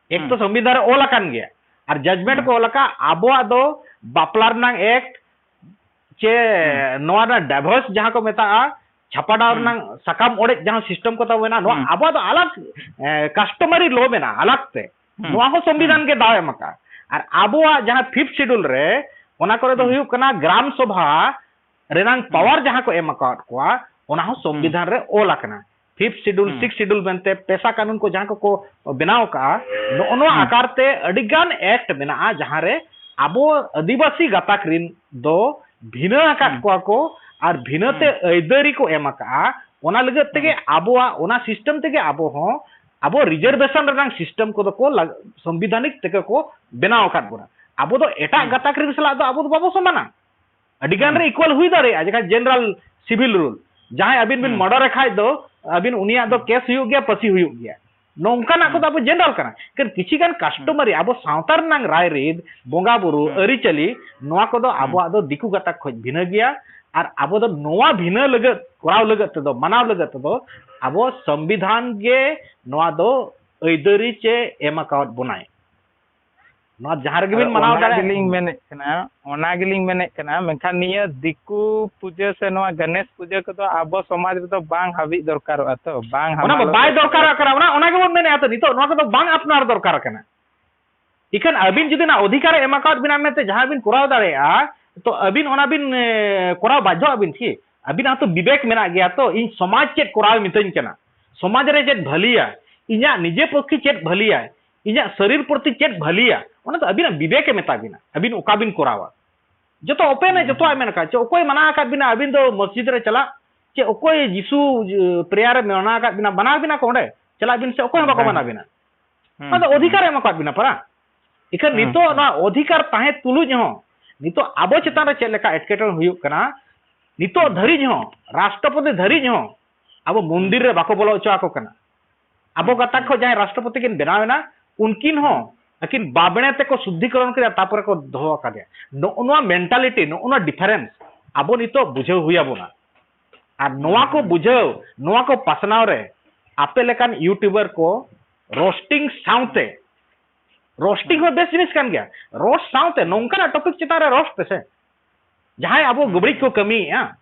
ᱮᱠ ᱛᱚ ᱦᱩᱸ᱾ ᱥᱚᱝᱵᱤᱫᱷᱟᱱ ᱨᱮ ᱚᱞ ᱟᱠᱟᱱ ᱜᱮᱭᱟ, ᱟᱨ ᱡᱟᱡᱽᱢᱮᱱᱴ ᱦᱩᱸ᱾ ᱠᱚ ᱚᱞ ᱟᱠᱟᱫ, ᱟᱵᱚᱣᱟᱜ ᱫᱚ ᱵᱟᱯᱞᱟ ᱨᱮᱱᱟᱝ ᱮᱠᱴ ᱪᱮ ᱦᱩᱸ᱾ ᱱᱚᱣᱟ ᱨᱮᱱᱟᱜ ᱰᱟᱭᱵᱷᱚᱨᱥ ᱡᱟᱦᱟᱸ ᱠᱚ ᱢᱮᱛᱟᱜᱼᱟ, ᱪᱷᱟᱯᱟᱰᱟᱣ ᱦᱩᱸ᱾ ᱨᱮᱱᱟᱝ ᱥᱟᱠᱟᱢ ᱚᱲᱮᱡ ᱡᱟᱦᱟᱸ ᱥᱤᱥᱴᱮᱢ ᱠᱚ ᱛᱟᱵᱚ ᱢᱮᱱᱟᱜᱼᱟ, ᱱᱚᱣᱟ ᱦᱩᱸ᱾ ᱟᱵᱚᱣᱟᱜ ᱫᱚ ᱟᱞᱟᱜᱽ, ᱮ, ᱠᱟᱥᱴᱚᱢᱟᱨᱤ ᱞᱚ ᱢᱮᱱᱟᱜᱼᱟ ᱟᱞᱟᱜᱽ ᱛᱮ᱾ ᱦᱩᱸ᱾ ᱱᱚᱣᱟ ᱦᱚᱸ ᱦᱩᱸ᱾ ᱥᱚᱝᱵᱤᱫᱷᱟᱱ ᱜᱮ ᱫᱟᱣ ᱮᱢ ᱟᱠᱟᱫᱼᱟ᱾ ᱟᱨ ᱟᱵᱚᱣᱟᱜ ᱡᱟᱦᱟᱸ ᱯᱷᱤᱯᱛᱷ ᱥᱤᱰᱩᱞ ᱨᱮ, ᱚᱱᱟ ᱠᱚᱨᱮ ᱫᱚ ᱦᱩᱸ᱾ ᱦᱩᱭᱩᱜ ᱠᱟᱱᱟ ᱜᱨᱟᱢ ᱥᱚᱵᱷᱟ ᱨᱮᱱᱟᱝ ᱦᱩᱸ᱾ ᱯᱟᱣᱟᱨ ᱡᱟᱦᱟᱸ ᱠᱚ ᱮᱢ ᱟᱠᱟᱫ ᱠᱚᱣᱟ, ᱚᱱᱟ ᱦᱚᱸ ᱦᱩᱸ᱾ ᱥᱚᱝᱵᱤᱫᱷᱟᱱ ᱨᱮ ᱚᱞ ᱟᱠᱟᱱᱟ᱾ ᱯᱷᱤᱯᱛᱷ ᱥᱤᱰᱩᱞ, ᱦᱩᱸ᱾ ᱥᱤᱠᱥᱛᱷ ᱥᱤᱰᱩᱞ ᱢᱮᱱᱛᱮ ᱯᱮᱥᱟ ᱠᱟᱹᱱᱩᱱ ᱠᱚ ᱡᱟᱦᱟᱸ ᱠᱚᱠᱚ ᱵᱮᱱᱟᱣ ᱟᱠᱟᱫᱼᱟ, ᱱᱚᱜᱼᱚ ᱱᱚᱣᱟ ᱦᱩᱸ᱾ ᱟᱠᱟᱨ ᱛᱮ ᱟᱹᱰᱤ ᱜᱟᱱ ᱮᱠᱴ ᱢᱮᱱᱟᱜᱼᱟ, ᱡᱟᱦᱟᱸ ᱨᱮ ᱟᱵᱚ ᱟᱹᱫᱤᱵᱟᱹᱥᱤ ᱜᱟᱛᱟᱠ ᱨᱤᱱ ᱫᱚ ᱵᱷᱤᱱᱟᱹ ᱟᱠᱟᱫ ᱦᱩᱸ᱾ ᱠᱚᱣᱟ ᱠᱚ, ᱟᱨ ᱵᱷᱤᱱᱟᱹ ᱛᱮ ᱦᱩᱸ᱾ ᱟᱹᱭᱫᱟᱹᱨᱤ ᱠᱚ ᱮᱢ ᱟᱠᱟᱫᱼᱟ᱾ ᱚᱱᱟ ᱞᱟᱹᱜᱤᱫ ᱛᱮᱜᱮ ᱦᱩᱸ᱾ ᱟᱵᱚᱣᱟᱜ ᱚᱱᱟ ᱥᱤᱥᱴᱮᱢ ᱛᱮᱜᱮ ᱟᱵᱚ ᱦᱚᱸ ᱟᱵᱚ ᱦᱩᱸ᱾ ᱨᱤᱡᱟᱨᱵᱷᱮᱥᱚᱱ ᱨᱮᱱᱟᱜ ᱥᱤᱥᱴᱮᱢ ᱠᱚᱫᱚ ᱠᱚ ᱞᱟᱜ-, ᱥᱚᱝᱵᱤᱫᱷᱟᱱᱤᱠ ᱛᱮᱜᱮ ᱠᱚ ᱵᱮᱱᱟᱣ ᱟᱠᱟᱫ ᱵᱚᱱᱟ᱾ ᱟᱵᱚ ᱫᱚ ᱮᱴᱟᱜ ᱦᱩᱸ᱾ ᱜᱟᱛᱟᱠ ᱨᱤᱱ ᱥᱟᱞᱟᱜ ᱫᱚ ᱟᱵᱚ ᱫᱚ ᱵᱟᱵᱚ ᱥᱚᱢᱟᱱᱟ᱾ ᱟᱹᱰᱤ ᱜᱟᱱ ᱦᱩᱸ᱾ ᱨᱮ ᱤᱠᱩᱣᱟᱞ ᱦᱩᱭ ᱫᱟᱲᱮᱭᱟᱜᱼᱟ, ᱡᱮᱠᱷᱟᱱ ᱡᱮᱱᱟᱨᱟᱞ ᱥᱤᱵᱷᱤᱞ ᱨᱩᱞ, ᱡᱟᱦᱟᱸᱭ ᱟᱹᱵᱤᱱ ᱵᱤᱱ ᱦᱩᱸ᱾ ᱢᱟᱨᱰᱟᱨ ᱮ ᱠᱷᱟᱡ ᱫᱚ ᱟᱹᱵᱤᱱ ᱩᱱᱤᱭᱟᱜ ᱫᱚ ᱦᱩᱸ᱾ ᱠᱮᱥ ᱦᱩᱭᱩᱜ ᱜᱮᱭᱟ, ᱯᱟᱹᱥᱤ ᱦᱩᱭᱩᱜ ᱜᱮᱭᱟ, ᱱᱚᱝᱠᱟᱱᱟᱜ ᱦᱩᱸ᱾ ᱠᱚᱫᱚ ᱟᱵᱚ ᱡᱮᱱᱟᱨᱟᱞ ᱠᱟᱱᱟ᱾ ᱠᱟᱨᱚᱱ ᱠᱤᱪᱷᱤ ᱜᱟᱱ ᱦᱩᱸ᱾ ᱠᱟᱥᱴᱚᱢᱟᱨᱤ ᱟᱵᱚ ᱥᱟᱶᱛᱟ ᱨᱮᱱᱟᱜ ᱨᱟᱭ ᱨᱤᱛ, ᱵᱚᱸᱜᱟ ᱵᱩᱨᱩ, ᱦᱩᱸ᱾ ᱟᱹᱨᱤᱪᱟᱹᱞᱤ, ᱱᱚᱣᱟ ᱠᱚᱫᱚ ᱦᱩᱸ᱾ ᱟᱵᱚᱣᱟᱜ ᱫᱚ ᱫᱤᱠᱩ ᱜᱟᱛᱟᱠ ᱠᱷᱚᱡ ᱵᱷᱤᱱᱟᱹ ᱜᱮᱭᱟ᱾ ᱟᱨ ᱟᱵᱚ ᱫᱚ ᱱᱚᱣᱟ ᱵᱷᱤᱱᱟᱹ ᱞᱟᱹᱜᱤᱫ, ᱠᱚᱨᱟᱣ ᱞᱟᱹᱜᱤᱫ ᱛᱮᱫᱚ, ᱢᱟᱱᱟᱣ ᱞᱟᱹᱜᱤᱫ ᱛᱮᱫᱚ ᱟᱵᱚ ᱥᱚᱝᱵᱤᱫᱷᱟᱱ ᱜᱮ ᱱᱚᱣᱟ ᱫᱚ ᱟᱹᱭᱫᱟᱹᱨᱤ ᱪᱮ ᱮᱢ ᱟᱠᱟᱣᱟᱫ ᱵᱚᱱᱟᱭ᱾ ᱱᱚᱣᱟ ᱡᱟᱦᱟᱸ ᱨᱮᱜᱮ ᱟᱫᱚ ᱵᱤᱱ ᱢᱟᱱᱟᱣ ᱚᱱᱟ ᱫᱟᱲᱮᱭᱟᱜᱼᱟ᱾ ᱜᱮᱞᱤᱧ ᱢᱮᱱᱮᱫ ᱠᱟᱱᱟ, ᱚᱱᱟ ᱜᱮᱞᱤᱧ ᱢᱮᱱᱮᱫ ᱠᱟᱱᱟ, ᱢᱮᱱᱠᱷᱟᱱ ᱱᱤᱭᱟᱹ ᱫᱤᱠᱩ ᱯᱩᱡᱟᱹ ᱥᱮ ᱱᱚᱣᱟ ᱜᱚᱱᱮᱥ ᱯᱩᱡᱟᱹ ᱠᱚᱫᱚ ᱟᱵᱚ ᱥᱚᱢᱟᱡᱽ ᱨᱮᱫᱚ ᱵᱟᱝ ᱦᱟᱹᱵᱤᱡ ᱫᱚᱨᱠᱟᱨᱚᱜᱼᱟ ᱛᱚ, ᱵᱟᱝ ᱚᱱᱟ ᱢᱟ ᱦᱟᱢᱟᱞᱚᱜ ᱵᱟᱭ ᱫᱚᱨᱠᱟᱨᱚᱜᱼᱟ᱾ ᱫᱚᱨᱠᱟᱨᱚᱜ ᱠᱟᱱᱟ, ᱚᱱᱟ, ᱚᱱᱟ ᱜᱮᱵᱚᱱ ᱢᱮᱱᱮᱫᱼᱟ ᱛᱚ, ᱱᱤᱛᱚᱜ ᱱᱚᱣᱟ ᱠᱚᱫᱚ ᱵᱟᱝ ᱟᱯᱱᱟᱨ ᱫᱚᱨᱠᱟᱨ ᱠᱟᱱᱟ᱾ ᱤᱠᱷᱟᱹᱱ ᱟᱹᱵᱤᱱ ᱡᱩᱫᱤ ᱱᱟ ᱚᱫᱷᱤᱠᱟᱨ ᱮ ᱮᱢ ᱟᱠᱟᱫ ᱵᱤᱱᱟ ᱢᱮᱱᱛᱮ ᱡᱟᱦᱟᱸ ᱵᱤᱱ ᱠᱚᱨᱟᱣ ᱫᱟᱲᱮᱭᱟᱜᱼᱟ, ᱛᱚ ᱟᱹᱵᱤᱱ ᱚᱱᱟ ᱵᱤᱱ, ᱮ, ᱠᱚᱨᱟᱣ ᱵᱟᱫᱽᱫᱷᱚ ᱟᱹᱵᱤᱱ ᱠᱤ? ᱟᱹᱵᱤᱱᱟᱜ ᱛᱚ ᱵᱤᱵᱮᱠ ᱢᱮᱱᱟᱜ ᱜᱮᱭᱟ ᱛᱚ, ᱤᱧ ᱥᱚᱢᱟᱡᱽ ᱪᱮᱫ ᱠᱚᱨᱟᱣ ᱢᱤᱛᱟᱹᱧ ᱠᱟᱱᱟ, ᱥᱚᱢᱟᱡᱽ ᱨᱮ ᱪᱮᱫ ᱵᱷᱟᱹᱞᱤᱭᱟ, ᱤᱧᱟᱹᱜ ᱱᱤᱡᱮ ᱯᱚᱠᱠᱷᱮ ᱪᱮᱫ ᱵᱷᱟᱹᱞᱤᱭᱟ, ᱤᱧᱟᱹᱜ ᱥᱚᱨᱤᱨ ᱯᱨᱚᱛᱤ ᱪᱮᱫ ᱵᱷᱟᱹᱞᱤᱭᱟ, ᱚᱱᱟ ᱫᱚ ᱟᱹᱵᱤᱱᱟᱜ ᱵᱤᱵᱮᱠ ᱮ ᱢᱮᱛᱟ ᱵᱤᱱᱟ, ᱟᱹᱵᱤᱱ ᱚᱠᱟ ᱵᱤᱱ ᱠᱚᱨᱟᱣᱟ᱾ ᱡᱚᱛᱚ open ᱮ, ᱦᱩᱸ, ᱡᱚᱛᱚᱣᱟᱜ ᱦᱩᱸ᱾ ᱢᱮᱱ ᱟᱠᱟᱫ᱾ ᱪᱮ ᱚᱠᱚᱭ ᱢᱟᱱᱟ ᱟᱠᱟᱫ ᱵᱤᱱᱟ ᱟᱹᱵᱤᱱ ᱫᱚ ᱢᱚᱥᱡᱤᱫ ᱨᱮ ᱪᱟᱞᱟᱜ? ᱪᱮ ᱚᱠᱚᱭ ᱡᱤᱥᱩ, ᱮ, prayer ᱮ ᱢᱟᱱᱟ ᱟᱠᱟᱫ ᱵᱤᱱᱟ? ᱢᱟᱱᱟ ᱵᱤᱱᱟ ᱠᱚ ᱚᱸᱰᱮ? ᱪᱟᱞᱟᱜ ᱵᱤᱱ ᱥᱮ ᱚᱠᱚᱭ ᱦᱚᱸ ᱵᱟᱠᱚ ᱵᱟᱝ᱾ ᱢᱟᱱᱟ ᱵᱤᱱᱟ᱾ ᱦᱩᱸ, ᱚᱱᱟ ᱫᱚ ᱦᱩᱸ᱾ ᱚᱫᱷᱤᱠᱟᱨ ᱮ ᱮᱢ ᱟᱠᱟᱫ ᱵᱤᱱᱟ ᱯᱟᱨᱟ᱾ ᱤᱠᱷᱟᱹᱱ ᱦᱩᱸ, ᱱᱤᱛᱚᱜ ᱦᱩᱸ᱾ ᱱᱚᱣᱟ ᱚᱫᱷᱤᱠᱟᱨ ᱛᱟᱦᱮᱸ ᱛᱩᱞᱩᱡ ᱦᱚᱸ ᱱᱤᱛᱚᱜ ᱟᱵᱚ ᱪᱮᱛᱟᱱ ᱨᱮ ᱪᱮᱫ ᱞᱮᱠᱟ ᱮᱴᱠᱮᱴᱚᱬᱮ ᱦᱩᱭᱩᱜ ᱠᱟᱱᱟ, ᱱᱤᱛᱚᱜ ᱦᱩᱸ᱾ ᱫᱷᱟᱹᱨᱤᱡ ᱦᱚᱸ, ᱨᱟᱥᱴᱨᱚᱯᱚᱛᱤ ᱫᱷᱟᱹᱨᱤᱡ ᱦᱚᱸ ᱟᱵᱚ ᱢᱚᱱᱫᱤᱨ ᱨᱮ ᱵᱟᱠᱚ ᱵᱚᱞᱚ ᱦᱚᱪᱚ ᱟᱠᱚ ᱠᱟᱱᱟ᱾ ᱟᱵᱚ ᱦᱩᱸ, ᱜᱟᱛᱟᱠ ᱦᱩᱸ᱾ ᱠᱷᱚᱱ ᱡᱟᱦᱟᱸᱭ ᱨᱟᱥᱴᱨᱚᱯᱚᱛᱤ ᱠᱤᱱ ᱵᱮᱱᱟᱣ ᱮᱱᱟ, ᱩᱱᱠᱤᱱ ᱦᱚᱸ ᱦᱩᱸ᱾ ᱟᱹᱠᱤᱱ ᱵᱟᱵᱽᱲᱮ ᱛᱮᱠᱚ ᱥᱩᱫᱽᱫᱷᱤᱠᱚᱨᱚᱱ ᱠᱮᱫᱟ, ᱛᱟᱨᱯᱚᱨᱮ ᱠᱚ ᱫᱚᱦᱚ ᱟᱠᱟᱫᱮᱭᱟ᱾ ᱱᱚᱜᱼᱚ ᱱᱚᱣᱟ mentality, ᱱᱚᱜᱼᱚ ᱱᱚᱣᱟ difference ᱟᱵᱚ ᱱᱤᱛᱚᱜ ᱵᱩᱡᱷᱟᱹᱣ ᱦᱩᱭ ᱟᱵᱚᱱᱟ᱾ ᱟᱨ ᱱᱚᱣᱟ ᱠᱚ ᱦᱩᱸ, ᱦᱩᱸ᱾ ᱵᱩᱡᱷᱟᱹᱣ, ᱱᱚᱣᱟ ᱠᱚ ᱯᱟᱥᱱᱟᱣ ᱨᱮ ᱟᱯᱮ ᱞᱮᱠᱟᱱ YouTuber ᱠᱚ roasting ᱥᱟᱶᱛᱮ, roasting ᱦᱩᱸ᱾ ᱦᱚᱸ ᱵᱮᱥ ᱡᱤᱱᱤᱥ ᱠᱟᱱ ᱜᱮᱭᱟ, roast ᱥᱟᱶᱛᱮ ᱦᱩᱸ᱾ ᱱᱚᱝᱠᱟᱱᱟᱜ topic ᱪᱮᱛᱟᱱ ᱨᱮ roast ᱯᱮᱥᱮ, ᱡᱟᱦᱟᱸᱭ ᱟᱵᱚ ᱦᱩᱸ, ᱜᱩᱵᱲᱤᱡ ᱠᱚ ᱦᱩᱸ᱾ ᱠᱟᱹᱢᱤᱭᱮᱫᱼᱟ᱾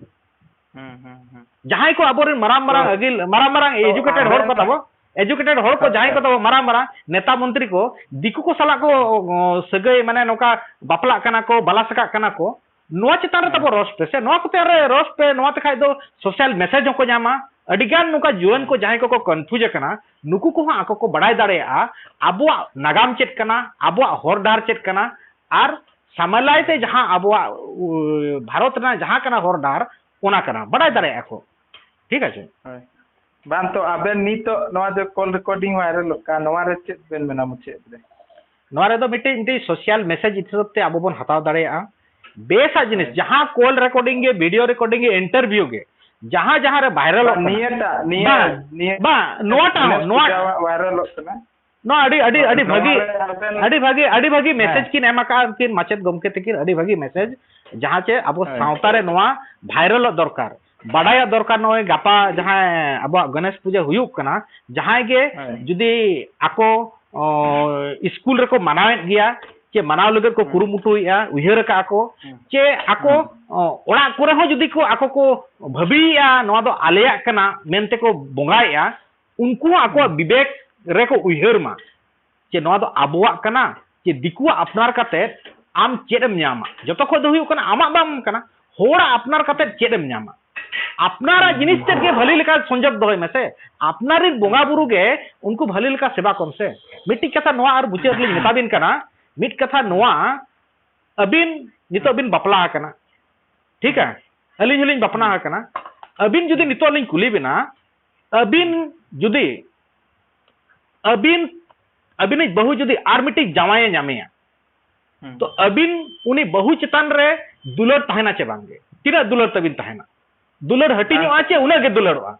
ᱦᱩᱸ, ᱦᱩᱸ, ᱦᱩᱸ᱾ ᱡᱟᱦᱟᱸᱭ ᱠᱚ ᱟᱵᱚᱨᱮᱱ ᱢᱟᱨᱟᱝ ᱢᱟᱨᱟᱝ ᱛᱚ, ᱟᱹᱜᱤᱞ, ᱢᱟᱨᱟᱝ ᱢᱟᱨᱟᱝ ᱛᱚ educated ᱦᱚᱲ ᱟᱵᱮᱱ, ᱠᱚ ᱛᱟᱵᱚ, educated ᱦᱚᱲ ᱠᱚ ᱦᱳᱭ, ᱡᱟᱦᱟᱸᱭ ᱠᱚ ᱦᱳᱭ᱾ ᱛᱟᱵᱚ, ᱢᱟᱨᱟᱝ ᱢᱟᱨᱟᱝ ᱱᱮᱛᱟ ᱢᱚᱱᱛᱨᱤ ᱠᱚ, ᱫᱤᱠᱩ ᱠᱚ ᱥᱟᱞᱟᱜ ᱠᱚ, ᱚ, ᱥᱟᱹᱜᱟᱹᱭ, ᱢᱟᱱᱮ, ᱱᱚᱝᱠᱟ ᱵᱟᱯᱞᱟᱜ ᱠᱟᱱᱟ ᱠᱚ, ᱵᱟᱞᱟ ᱥᱟᱠᱟᱜ ᱠᱟᱱᱟ ᱠᱚ, ᱱᱚᱣᱟ ᱪᱮᱛᱟᱱ ᱨᱮ ᱦᱮᱸ᱾ ᱛᱟᱵᱚ roast ᱯᱮᱥᱮ, ᱱᱚᱣᱟ ᱠᱚᱛᱮ ᱟᱨ roast ᱯᱮ, ᱱᱚᱣᱟ ᱛᱮᱠᱷᱟᱡ ᱫᱚ social message ᱦᱚᱸᱠᱚ ᱧᱟᱢᱟ᱾ ᱟᱹᱰᱤ ᱜᱟᱱ ᱱᱚᱝᱠᱟ ᱡᱩᱣᱟᱹᱱ ᱦᱮᱸ᱾ ᱠᱚ ᱡᱟᱦᱟᱸᱭ ᱠᱚᱠᱚ confuse ᱟᱠᱟᱱᱟ, ᱱᱩᱠᱩ ᱠᱚᱦᱚᱸ ᱟᱠᱚ ᱠᱚ ᱵᱟᱲᱟᱭ ᱫᱟᱲᱮᱭᱟᱜᱼᱟ ᱟᱵᱚᱣᱟᱜ ᱱᱟᱜᱟᱢ ᱪᱮᱫ ᱠᱟᱱᱟ, ᱟᱵᱚᱣᱟᱜ ᱦᱚᱨ ᱰᱟᱦᱟᱨ ᱪᱮᱫ ᱠᱟᱱᱟ, ᱟᱨ ᱥᱟᱢᱟᱞᱟᱭ ᱛᱮ ᱦᱮᱸ᱾ ᱡᱟᱦᱟᱸ ᱟᱵᱚᱣᱟᱜ, ᱩ, ᱵᱷᱟᱨᱚᱛ ᱨᱮᱱᱟᱜ ᱡᱟᱦᱟᱸ ᱠᱟᱱᱟ ᱦᱚᱨ ᱰᱟᱦᱟᱨ, ᱚᱱᱟ ᱠᱟᱱᱟ, ᱵᱟᱲᱟᱭ ᱦᱮᱸ᱾ ᱫᱟᱲᱮᱭᱟᱜᱼᱟ ᱠᱚ᱾ ᱴᱷᱤᱠ ᱟᱪᱷᱮ? ᱦᱳᱭ᱾ ᱵᱟᱝ ᱛᱚ, ᱟᱵᱮᱱ ᱱᱤᱛᱚᱜ ᱱᱚᱣᱟ ᱡᱮ call recording viralᱚᱜ ᱠᱟᱱ, ᱱᱚᱣᱟ ᱨᱮ ᱪᱮᱫ ᱵᱮᱱ ᱢᱮᱱᱟ ᱢᱩᱪᱟᱹᱫ ᱨᱮ? ᱱᱚᱣᱟ ᱨᱮᱫᱚ ᱢᱤᱫᱴᱤᱡ, ᱢᱤᱫᱴᱤᱡ social message ᱦᱤᱥᱟᱹᱵ ᱛᱮ ᱟᱵᱚ ᱵᱚᱱ ᱦᱟᱛᱟᱣ ᱫᱟᱲᱮᱭᱟᱜᱼᱟ᱾ ᱵᱮᱥᱟᱜ ᱡᱤᱱᱤᱥ, ᱦᱳᱭ᱾ ᱡᱟᱦᱟᱸ call recording ᱜᱮ, video recording ᱜᱮ, interview ᱜᱮ, ᱡᱟᱦᱟᱸ, ᱡᱟᱦᱟᱸ ᱨᱮ viralᱚᱜ ᱵᱟᱝ, ᱠᱟᱱᱟ᱾ ᱱᱤᱭᱟᱹᱴᱟᱜ, ᱱᱤᱭᱟᱹ, ᱵᱟᱝ, ᱱᱤᱭᱟᱹ ᱵᱟᱝ, ᱱᱚᱣᱟᱴᱟᱜ ᱦᱚᱸ, ᱜᱚᱱᱮᱥ ᱱᱚᱣᱟ ᱯᱩᱡᱟᱹᱣᱟᱜ viralᱚᱜ ᱠᱟᱱᱟ᱾ ᱱᱚᱣᱟ ᱟᱹᱰᱤ, ᱟᱹᱰᱤ, ᱦᱳᱭ, ᱟᱹᱰᱤ ᱱᱚᱣᱟ ᱵᱷᱟᱹᱜᱤ, ᱨᱮ ᱟᱵᱮᱱ ᱟᱹᱰᱤ ᱵᱷᱟᱹᱜᱤ, ᱟᱹᱰᱤ ᱵᱷᱟᱹᱜᱤ message ᱦᱮᱸ᱾ ᱠᱤᱱ ᱮᱢ ᱟᱠᱟᱫᱼᱟ ᱩᱱᱠᱤᱱ ᱢᱟᱪᱮᱫ ᱜᱚᱢᱠᱮ ᱛᱟᱹᱠᱤᱱ, ᱟᱹᱰᱤ ᱵᱷᱟᱹᱜᱤ message, ᱡᱟᱦᱟᱸ ᱪᱮ ᱟᱵᱚ ᱦᱳᱭ᱾ ᱥᱟᱶᱛᱟ ᱨᱮ ᱱᱚᱣᱟ viralᱚᱜ ᱫᱚᱨᱠᱟᱨ, ᱵᱟᱰᱟᱭᱚᱜ ᱫᱚᱨᱠᱟᱨ᱾ ᱱᱚᱜᱼᱚᱭ ᱜᱟᱯᱟ ᱡᱟᱦᱟᱸᱭ ᱟᱵᱚᱣᱟᱜ ᱜᱚᱱᱮᱥ ᱯᱩᱡᱟᱹ ᱦᱩᱭᱩᱜ ᱠᱟᱱᱟ, ᱡᱟᱦᱟᱸᱭ ᱜᱮ ᱦᱳᱭ᱾ ᱡᱩᱫᱤ ᱟᱠᱚ, ᱚ, ᱤᱥᱠᱩᱞ ᱨᱮᱠᱚ ᱢᱟᱱᱟᱣᱮᱫ ᱜᱮᱭᱟ, ᱪᱮ ᱢᱟᱱᱟᱣ ᱞᱟᱹᱜᱤᱫ ᱠᱚ ᱦᱩᱸ᱾ ᱠᱩᱨᱩᱢᱩᱴᱩᱭᱮᱫᱼᱟ, ᱩᱭᱦᱟᱹᱨ ᱟᱠᱟᱫᱼᱟ ᱠᱚ, ᱦᱩᱸ᱾ ᱪᱮ ᱟᱠᱚ, ᱦᱩᱸ᱾ ᱚ, ᱚᱲᱟᱜ ᱠᱚᱨᱮ ᱦᱚᱸ ᱡᱩᱫᱤ ᱠᱚ ᱟᱠᱚ ᱠᱚ ᱵᱷᱟᱹᱵᱤᱭᱮᱫᱼᱟ ᱱᱚᱣᱟ ᱫᱚ ᱟᱞᱮᱭᱟᱜ ᱠᱟᱱᱟ ᱢᱮᱱᱛᱮ ᱠᱚ ᱵᱚᱸᱜᱟᱭᱮᱫᱼᱟ, ᱩᱱᱠᱩ ᱦᱚᱸ ᱟᱠᱚᱣᱟᱜ ᱦᱩᱸ᱾ ᱵᱤᱵᱮᱠ ᱨᱮᱠᱚ ᱩᱭᱦᱟᱹᱨ ᱢᱟ᱾ ᱪᱮ ᱱᱚᱣᱟ ᱫᱚ ᱟᱵᱚᱣᱟᱜ ᱠᱟᱱᱟ, ᱪᱮ ᱫᱤᱠᱩᱣᱟᱜ ᱟᱯᱱᱟᱨ ᱠᱟᱛᱮ ᱟᱢ ᱪᱮᱫ ᱮᱢ ᱧᱟᱢᱟ? ᱡᱚᱛᱚ ᱠᱷᱚᱡ ᱫᱚ ᱦᱩᱭᱩᱜ ᱠᱟᱱᱟ ᱟᱢᱟᱜ ᱵᱟᱝ ᱠᱟᱱᱟ, ᱦᱚᱲᱟᱜ ᱟᱯᱱᱟᱨ ᱠᱟᱛᱮ ᱪᱮᱫ ᱮᱢ ᱧᱟᱢᱟ? ᱟᱯᱱᱟᱨᱟᱜ ᱦᱩᱸ, ᱡᱤᱱᱤᱥ ᱦᱩᱸ, ᱛᱮᱫ ᱜᱮ ᱦᱩᱸ᱾ ᱵᱷᱟᱹᱞᱤ ᱞᱮᱠᱟ ᱥᱚᱝᱡᱳᱜᱽ ᱫᱚᱦᱚᱭ ᱢᱮᱥᱮ, ᱟᱯᱱᱟᱨ ᱨᱮᱱ ᱵᱚᱸᱜᱟ ᱦᱩᱸ᱾ ᱵᱩᱨᱩ ᱜᱮ ᱩᱱᱠᱩ ᱵᱷᱟᱹᱞᱤ ᱞᱮᱠᱟ ᱥᱮᱵᱟ ᱠᱚᱢ ᱥᱮ᱾ ᱢᱤᱫᱴᱤᱡ ᱠᱟᱛᱷᱟ ᱱᱚᱣᱟ ᱟᱨ ᱢᱩᱪᱟᱹᱫ ᱨᱮᱞᱤᱧ ᱢᱮᱛᱟ ᱵᱤᱱ ᱠᱟᱱᱟ, ᱢᱤᱫ ᱠᱟᱛᱷᱟ ᱱᱚᱣᱟ, ᱟᱹᱵᱤᱱ ᱱᱤᱛᱚᱜ ᱵᱤᱱ ᱵᱟᱯᱞᱟ ᱟᱠᱟᱱᱟ, ᱴᱷᱤᱠᱟ? ᱟᱹᱞᱤᱧ ᱦᱚᱸᱞᱤᱧ ᱵᱟᱯᱞᱟ ᱟᱠᱟᱱᱟ᱾ ᱟᱹᱵᱤᱱ ᱡᱩᱫᱤ ᱱᱤᱛᱚᱜ ᱞᱤᱧ ᱠᱩᱞᱤ ᱵᱤᱱᱟ, ᱟᱹᱵᱤᱱ ᱡᱩᱫᱤ, ᱟᱹᱵᱤᱱ, ᱟᱹᱵᱤᱱᱤᱡ ᱵᱟᱹᱦᱩ ᱡᱩᱫᱤ ᱟᱨ ᱢᱤᱫᱴᱤᱡ ᱡᱟᱶᱟᱭᱮ ᱧᱟᱢᱮᱭᱟ, ᱛᱚ ᱟᱹᱵᱤᱱ ᱩᱱᱤ ᱵᱟᱹᱦᱩ ᱪᱮᱛᱟᱱ ᱨᱮ ᱫᱩᱞᱟᱹᱲ ᱛᱟᱦᱮᱱᱟ ᱪᱮ ᱵᱟᱝᱜᱮ? ᱛᱤᱱᱟᱹᱜ ᱫᱩᱞᱟᱹᱲ ᱛᱟᱹᱵᱤᱱ ᱛᱟᱦᱮᱱᱟ? ᱫᱩᱞᱟᱹᱲ ᱦᱟᱹᱴᱤᱧᱚᱜᱼᱟ ᱪᱮ ᱩᱱᱟᱹᱜ ᱜᱮ ᱫᱩᱞᱟᱹᱲᱚᱜᱼᱟ?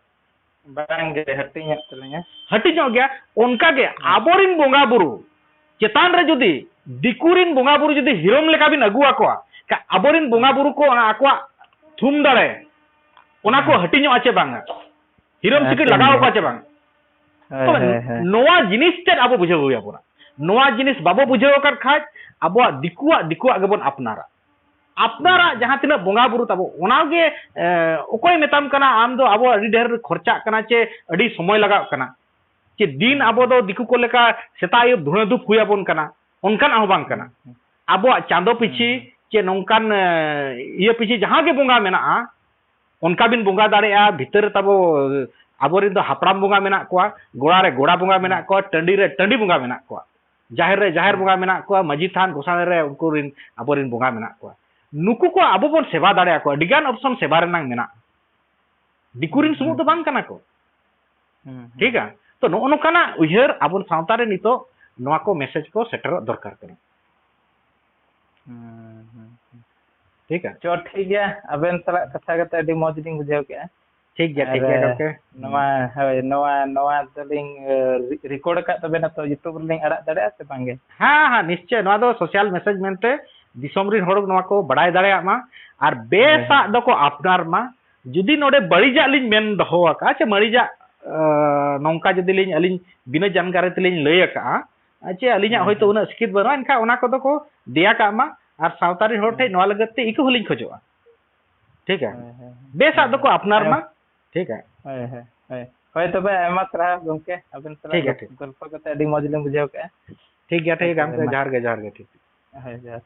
ᱵᱟᱝᱜᱮ, ᱦᱟᱹᱴᱤᱧᱚᱜ ᱛᱟᱹᱞᱤᱧᱟ᱾ ᱦᱟᱹᱴᱤᱧᱚᱜ ᱜᱮᱭᱟ᱾ ᱚᱱᱠᱟᱜᱮ ᱟᱵᱚᱨᱤᱱ ᱵᱚᱸᱜᱟ ᱵᱩᱨᱩ ᱪᱮᱛᱟᱱ ᱨᱮ ᱡᱩᱫᱤ ᱫᱤᱠᱩᱨᱤᱱ ᱵᱚᱸᱜᱟ ᱵᱩᱨᱩ ᱡᱩᱫᱤ ᱦᱤᱨᱚᱢ ᱞᱮᱠᱟ ᱵᱤᱱ ᱟᱹᱜᱩ ᱟᱠᱚᱣᱟ, ᱠᱟ-, ᱟᱵᱚᱨᱤᱱ ᱵᱚᱸᱜᱟ ᱵᱩᱨᱩ ᱠᱚ ᱚᱱᱟ ᱟᱠᱚᱣᱟᱜ ᱛᱷᱩᱢ ᱫᱟᱲᱮ, ᱚᱱᱟ ᱠᱚ ᱦᱟᱹᱴᱤᱧᱚᱜᱼᱟ ᱪᱮ ᱵᱟᱝᱟ? ᱦᱤᱨᱚᱢ ᱥᱤᱠᱤᱲ ᱞᱟᱜᱟᱣ ᱟᱠᱚᱣᱟ ᱪᱮ ᱵᱟᱝ? ᱦᱳᱭ, ᱛᱚᱵᱮ ᱦᱳᱭ, ᱦᱳᱭ᱾ ᱱᱚᱣᱟ ᱡᱤᱱᱤᱥ ᱛᱮᱫ ᱟᱵᱚ ᱵᱩᱡᱷᱟᱹᱣ ᱦᱩᱭ ᱟᱵᱚᱱᱟ᱾ ᱱᱚᱣᱟ ᱡᱤᱱᱤᱥ ᱵᱟᱵᱚ ᱵᱩᱡᱷᱟᱹᱣ ᱟᱠᱟᱫ ᱠᱷᱟᱡ ᱟᱵᱚᱣᱟᱜ ᱫᱤᱠᱩᱣᱟᱜ, ᱫᱤᱠᱩᱣᱟᱜ ᱜᱮᱵᱚᱱ ᱟᱯᱱᱟᱨᱟ᱾ ᱟᱯᱱᱟᱨᱟᱜ ᱡᱟᱦᱟᱸ ᱛᱤᱱᱟᱹᱜ ᱵᱚᱸᱜᱟ ᱵᱩᱨᱩ ᱛᱟᱵᱚ, ᱚᱱᱟᱜᱮ, ᱮ, ᱚᱠᱚᱭ ᱢᱮᱛᱟᱢ ᱠᱟᱱᱟ ᱟᱢ ᱫᱚ ᱟᱵᱚ ᱟᱹᱰᱤ ᱰᱷᱮᱨ ᱠᱷᱚᱨᱪᱟᱜ ᱠᱟᱱᱟ ᱪᱮ ᱟᱹᱰᱤ ᱥᱚᱢᱚᱭ ᱞᱟᱜᱟᱜ ᱠᱟᱱᱟ? ᱪᱮ ᱫᱤᱱ ᱟᱵᱚ ᱫᱚ ᱫᱤᱠᱩ ᱠᱚ ᱞᱮᱠᱟ ᱥᱮᱛᱟᱜ ᱟᱹᱭᱩᱵ ᱫᱷᱩᱬᱟᱹ ᱫᱷᱩᱯ ᱦᱩᱭ ᱟᱵᱚᱱ ᱠᱟᱱᱟ? ᱚᱱᱠᱟᱱᱟᱜ ᱦᱚᱸ ᱵᱟᱝ ᱠᱟᱱᱟ᱾ ᱟᱵᱚᱣᱟᱜ ᱪᱟᱸᱫᱚ ᱯᱤᱪᱷᱤ ᱪᱮ ᱱᱚᱝᱠᱟᱱ, ᱮ, ᱤᱭᱟᱹ ᱯᱤᱪᱷᱤ ᱡᱟᱦᱟᱸ ᱜᱮ ᱵᱚᱸᱜᱟ ᱢᱮᱱᱟᱜᱼᱟ, ᱚᱱᱠᱟ ᱵᱤᱱ ᱵᱚᱸᱜᱟ ᱫᱟᱲᱮᱭᱟᱜᱼᱟ᱾ ᱵᱷᱤᱛᱟᱹᱨ ᱨᱮ ᱛᱟᱵᱚ, ᱟᱵᱚᱨᱮᱱ ᱫᱚ ᱦᱟᱯᱲᱟᱢ ᱵᱚᱸᱜᱟ ᱢᱮᱱᱟᱜ ᱠᱚᱣᱟ, ᱜᱚᱲᱟ ᱨᱮ ᱜᱚᱲᱟ ᱵᱚᱸᱜᱟ ᱢᱮᱱᱟᱜ ᱠᱚᱣᱟ, ᱴᱟᱺᱰᱤ ᱨᱮ ᱴᱟᱺᱰᱤ ᱵᱚᱸᱜᱟ ᱢᱮᱱᱟᱜ ᱠᱚᱣᱟ, ᱡᱟᱦᱮᱨ ᱨᱮ ᱡᱟᱦᱮᱨ ᱵᱚᱸᱜᱟ ᱢᱮᱱᱟᱜ ᱠᱚᱣᱟ, ᱢᱟᱹᱡᱷᱤ ᱛᱷᱟᱱ ᱜᱚᱸᱥᱟᱲᱮ ᱨᱮ ᱩᱱᱠᱩ ᱨᱤᱱ ᱟᱵᱚᱨᱮᱱ ᱵᱚᱸᱜᱟ ᱢᱮᱱᱟᱜ ᱠᱚᱣᱟ᱾ ᱱᱩᱠᱩ ᱠᱚ ᱟᱵᱚ ᱵᱚᱱ ᱥᱮᱵᱟ ᱫᱟᱲᱮᱭᱟᱠᱚᱣᱟ, ᱟᱹᱰᱤᱜᱟᱱ ᱚᱯᱥᱚᱱ ᱥᱮᱵᱟ ᱨᱮᱱᱟᱝ ᱢᱮᱱᱟᱜᱼᱟ᱾ ᱫᱤᱠᱩ ᱨᱤᱱ ᱥᱩᱢᱩᱝ ᱫᱚ ᱵᱟᱝ ᱠᱟᱱᱟ ᱠᱚ᱾ ᱴᱷᱤᱠᱟ? ᱛᱚ, ᱱᱚᱜᱼᱚ ᱱᱚᱝᱠᱟᱱᱟᱜ ᱩᱭᱦᱟᱹᱨ ᱟᱵᱚ ᱥᱟᱶᱛᱟ ᱨᱮ ᱱᱤᱛᱚᱜ ᱱᱚᱣᱟ ᱠᱚ ᱢᱮᱥᱮᱡᱽ ᱠᱚ ᱥᱮᱴᱮᱨᱚᱜ ᱫᱚᱨᱠᱟᱨ ᱠᱟᱱᱟ᱾ ᱦᱩᱸ, ᱦᱩᱸ, ᱦᱩᱸ᱾ ᱴᱷᱤᱠᱟ? ᱪᱚ, ᱴᱷᱤᱠ ᱜᱮᱭᱟ, ᱟᱵᱮᱱ ᱥᱟᱞᱟᱜ ᱠᱟᱛᱷᱟ ᱠᱟᱛᱮ ᱟᱹᱰᱤ ᱢᱚᱡᱽ ᱞᱤᱧ ᱵᱩᱡᱷᱟᱹᱣ ᱠᱮᱜᱼᱟ᱾ ᱴᱷᱤᱠ ᱜᱮᱭᱟ, ᱴᱷᱤᱠ ᱟᱨ, ᱜᱮᱭᱟ ᱜᱚᱢᱠᱮ᱾ ᱱᱚᱣᱟ, ᱦᱳᱭ, ᱱᱚᱣᱟ, ᱱᱚᱣᱟ ᱫᱚᱞᱤᱧ, ᱮ, ᱨᱤ-, ᱨᱮᱠᱚᱨᱰ ᱟᱠᱟᱫ ᱛᱟᱵᱮᱱᱟ ᱛᱚ, YouTube ᱨᱮᱞᱤᱧ ᱟᱲᱟᱜ ᱫᱟᱲᱮᱭᱟᱜᱼᱟ ᱥᱮ ᱵᱟᱝᱜᱮ? ᱦᱮᱸ, ᱦᱮᱸ, ᱱᱤᱥᱪᱚᱭ᱾ ᱱᱚᱣᱟ ᱫᱚ ᱥᱳᱥᱟᱞ ᱢᱮᱥᱮᱡᱽ ᱢᱮᱱᱛᱮ ᱫᱤᱥᱚᱢ ᱨᱤᱱ ᱦᱚᱲ ᱱᱚᱣᱟ ᱠᱚ ᱵᱟᱰᱟᱭ ᱫᱟᱲᱮᱭᱟᱜ ᱢᱟ᱾ ᱟᱨ ᱵᱮᱥᱟᱜ ᱫᱚᱠᱚ ᱟᱯᱱᱟᱨ ᱢᱟ᱾ ᱡᱩᱫᱤ ᱱᱚᱰᱮ ᱵᱟᱹᱲᱤᱡᱟᱜ ᱞᱤᱧ ᱢᱮᱱ ᱫᱚᱦᱚ ᱟᱠᱟᱫᱼᱟ, ᱪᱮ ᱵᱟᱹᱲᱤᱡᱟᱜ, ᱮ, ᱱᱚᱝᱠᱟ ᱡᱩᱫᱤ ᱞᱤᱧ ᱟᱹᱞᱤᱧ ᱵᱤᱱᱟᱹ ᱡᱟᱱᱠᱟᱨᱤ ᱛᱮᱞᱤᱧ ᱞᱟᱹᱭ ᱟᱠᱟᱫᱼᱟ, ᱪᱮ ᱟᱹᱞᱤᱧᱟᱜ ᱦᱳᱭᱛᱳ ᱩᱱᱟᱹᱜ ᱥᱤᱠᱷᱤᱛ ᱵᱟᱹᱱᱩᱜᱼᱟ, ᱮᱱᱠᱷᱟᱱ ᱚᱱᱟ ᱠᱚᱫᱚ ᱠᱚ ᱫᱮᱭᱟ ᱠᱟᱜ ᱢᱟ᱾ ᱟᱨ ᱥᱟᱶᱛᱟ ᱨᱤᱱ ᱦᱚᱲ ᱴᱷᱮᱱ ᱱᱚᱣᱟ ᱞᱟᱹᱜᱤᱫ ᱛᱮ ᱤᱠᱟᱹ ᱦᱚᱸᱞᱤᱧ ᱠᱷᱚᱡᱚᱜᱼᱟ᱾ ᱴᱷᱤᱠᱟ? ᱦᱳᱭ, ᱦᱳᱭ, ᱦᱳᱭ᱾ ᱵᱮᱥᱟᱜ ᱦᱳᱭ, ᱫᱚᱠᱚ ᱦᱳᱭ᱾ ᱟᱯᱱᱟᱨ ᱦᱳᱭ, ᱢᱟ᱾ ᱴᱷᱤᱠᱟ? ᱦᱳᱭ, ᱦᱳᱭ, ᱦᱳᱭ᱾ ᱦᱳᱭ, ᱛᱚᱵᱮ ᱟᱭᱢᱟ ᱥᱟᱨᱦᱟᱣ ᱜᱚᱢᱠᱮ, ᱟᱵᱮᱱ ᱥᱟᱞᱟᱜ ᱴᱷᱤᱠ ᱜᱮᱭᱟ, ᱜᱚᱞ-, ᱴᱷᱤᱠ᱾ ᱜᱚᱞᱯᱚ ᱠᱟᱛᱮ ᱟᱹᱰᱤ ᱢᱚᱡᱽ ᱞᱤᱧ ᱵᱩᱡᱷᱟᱹᱣ ᱠᱮᱜᱼᱟ᱾ ᱴᱷᱤᱠ ᱜᱮᱭᱟ, ᱴᱷᱤᱠ ᱦᱳᱭ, ᱜᱮᱭᱟ, ᱛᱚᱵᱮ ᱜᱚᱢᱠᱮ, ᱢᱟ᱾ ᱡᱚᱦᱟᱨ ᱜᱮ, ᱡᱚᱦᱟᱨ ᱜᱮ, ᱴᱷᱤᱠ᱾ ᱦᱳᱭ, ᱡᱚᱦᱟᱨ᱾